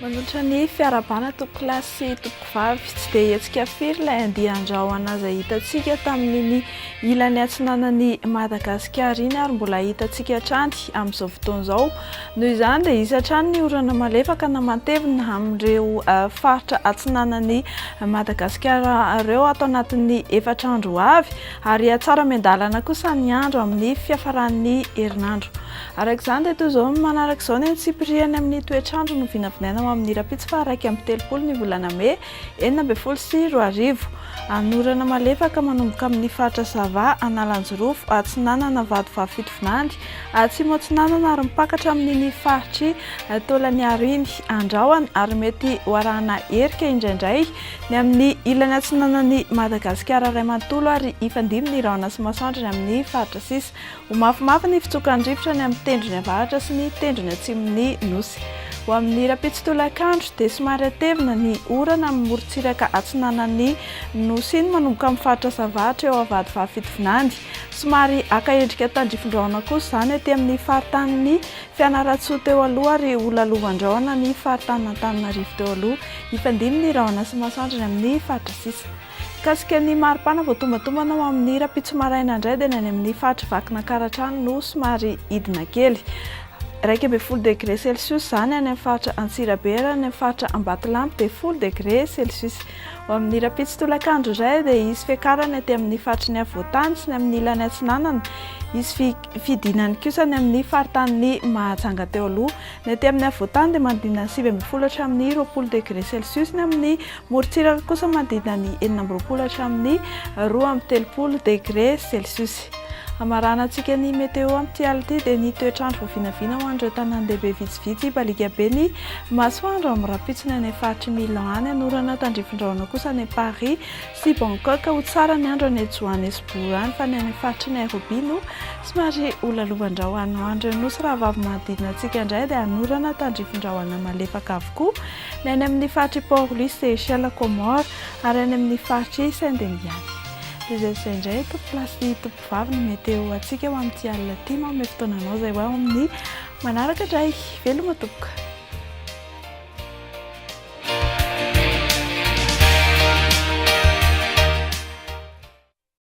Manolotra ny fiarahabana tompokolahy sy tompokovavy. Tsy dia hetsika firy ilay andian-drahona izay hitantsika tamin'iny ilany atsinanan'i Madagasikara iny ary mbola hitantsika hatrany amin'izao fotoana izao. Noho izany dia hisy hatrany ny orana malefaka na matevina amin'ireo faritra atsinanan'i Madagasikara ireo ato anatin'ny efatra andro ho avy ary hihatsara miandalana kosa ny andro amin'ny fiafaran'ny herinandro. Araka izany dia toy izao manaraka izao ny antsipiriany amin'ny toetr'andro no vinavinaina ho amin'ny rahampitso faha 31 ny volana mey 2016. Hanorana malefaka manomboka amin'ny faritra Sava, Analanjirofo, Atsinanana, Vatovavy Fitovinany, Atsimo Atsinanana ary mipaka hatramin'iny faritr'i Taolagnaro iny. Andrahona ary mety ho arahana erika indraindray ny amin'ny ilany atsinanan'i Madagasikara iray manontolo ary hifandimby ny rahona sy masoandro ny amin'ny faritra sisa. Ho mafimafy ny fitsokan'ny rivotra any amin'ny tendrony avaratra sy ny tendrony atsimon'ny Nosy. Ho amin'ny rahampitso tolakandro dia somary hatevina ny orana amin'ny morontsiraka atsinanan'ny Nosy iny manomboka amin'ny faritra Sava hatreo Avadivavy Fitovinany. Somary haka endrika tandrifin-drahona kosa izany aty amin'ny faritanin'i Fianarantsoa teo aloha ary ho lalovan-drahona ny faritanin'Antananarivo teo aloha. Hifandimby ny rahona sy masoandro any amin'ny faritra sisa. Mikasika ny maripana vao tombantombana ho amin'ny rahampitso maraina indray dia ny any amin'ny faritr'i Vakinankaratra any no somary hidina kely. 11 degré celsius izany any amin'ny faritra Antsirabe ary any amin'ny faritra Ambatolampy dia folo degré celsius. Ho amin'ny rahampitso tolakandro indray dia hisy fiakarana aty amin'ny faritry ny afovoantany sy ny amin'ny ilany atsinanana. Hisy fidinany kosa ny amin'ny faritanin'i Mahajanga teo aloha. Ny aty amin'ny afovoantany dia manodidina ny 19 hatramin'ny 20 degré celsius, ny amin'ny morontsiraka kosa manodidina ny 26 hatramin'ny 32 degré celsius. Hamaranantsika ny météo amin'ity alina ity dia ny toetr'andro voavinavina ho an'ireo tanàn-dehibe vitsivitsy. Baliaka be ny masoandro amin'ny rahampitso ny any amin'ny faritr'i Milan any, hanorana tandrifin-drahona kosa any Paris sy Bangkok. Ho tsara ny andro any Johannesburg any fa ny any amin'ny faritr'i Nairobi no somary ho lalovan-drahona. Ho an'ireo nosy rahavavy manodidina antsika indray dia hanorana tandrifin-drahona malefaka avokoa ny any amin'ny faritr'i Port Louis, Seychelles, Comores ary any amin'ny faritr'i Saint Denis ihany. Dia izay izay indray tompokolahy sy tompokovavy no météo antsika ho amin'ity alina ity. Manome fotoana anao izay ho amin'ny manaraka indray. Veloma tompoko.